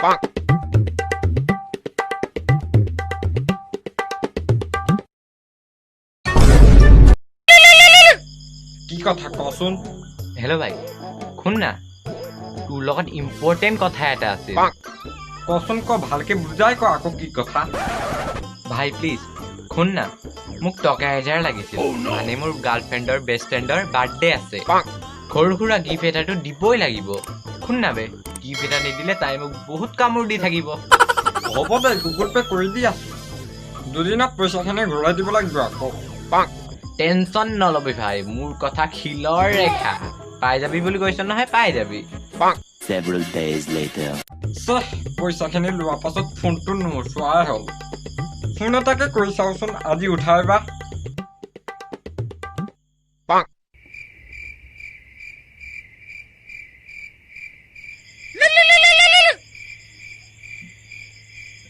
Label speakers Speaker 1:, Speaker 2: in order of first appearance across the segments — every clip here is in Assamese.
Speaker 1: কি কথা কচোন?
Speaker 2: হেল্ল' ভাই, শুন না, তোৰ লগত ইম্পৰ্টেণ্ট কথা এটা আছিল।
Speaker 1: কচোন ক, ভালকে বুজাই ক আকৌ কি কথা।
Speaker 2: ভাই প্লিজ শুন না, মোক টকা 1000 লাগিছিল। মানে মোৰ গাৰ্লফ্ৰেণ্ডৰ বেষ্ট ফ্ৰেণ্ডৰ বাৰ্থডে আছে, সৰু সুৰা গিফ্ট এটাতো দিবই লাগিব। শুন না বে, গিফ্ট এটা নিদিলে তাই মোক বহুত কামোৰ দি থাকিব।
Speaker 1: হ'ব দে, গুগল পে' কৰি দি আছো। দুদিনত পইচাখিনি ঘূৰাই দিব লাগিব আকৌ।
Speaker 2: টেনচন নল'বি ভাই, মোৰ কথা শিলৰ ৰেখা। পাই যাবি বুলি কৈছ নহয়, পাই যাবি।
Speaker 3: Several days later.
Speaker 1: চেহ, পইচাখিনি লোৱাৰ পাছত ফোনটো নোচোৱাই হ'ল। ফোন এটাকে কৰি চাওঁচোন, আজি উঠাই বা।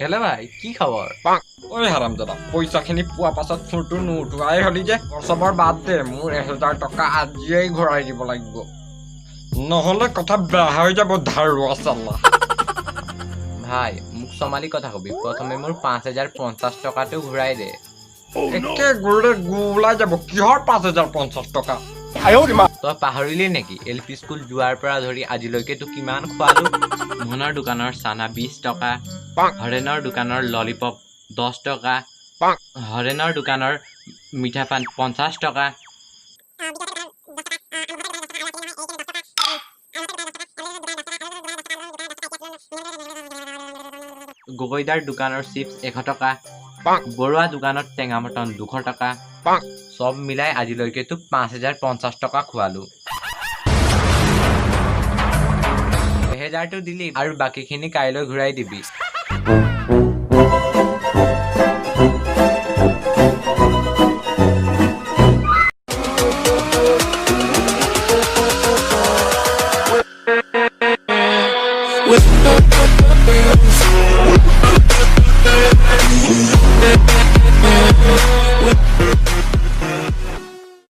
Speaker 2: হেল্ল' ভাই, কি খবৰ?
Speaker 1: ঐ হাৰামজাদা, পইচাখিনি পোৱাৰ পাছত ফোনটো নুঠোৱাই হলি যে। চবৰ বাদ দে, মোৰ 1000 টকা আজিয়েই ঘূৰাই দিব লাগিব, নহ'লে কথা বেয়া হৈ যাব। ধাৰুৱা চাল্লা।
Speaker 2: ভাই, মোক চমালি কথা কবি। প্ৰথমে মোৰ 5050 টকাটো ঘূৰাই দে।
Speaker 1: একে গুৰে গু ওলাই যাব। কিহৰ 5050 টকা?
Speaker 2: তই পাহৰিলি নেকি, এল পি স্কুল যোৱাৰ পৰা ধৰি আজিলৈকে তোক কিমান খোৱালো? মোহনৰ দোকানৰ চানা 20 টকা, হৰেণৰ দোকানৰ ললিপপ 10 টকা, হৰেণৰ দোকানৰ মিঠা পান 50 টকা। গগৈদাৰ দোকানৰ চিপছ 100 টকা, বৰুৱা দোকানত টেঙা মটন 200 টকা। চব মিলাই আজিলৈকে তোক 5050 টকা খোৱালো। 1000টো দিলি আৰু বাকীখিনি কাইলৈ ঘূৰাই দিবি।
Speaker 4: With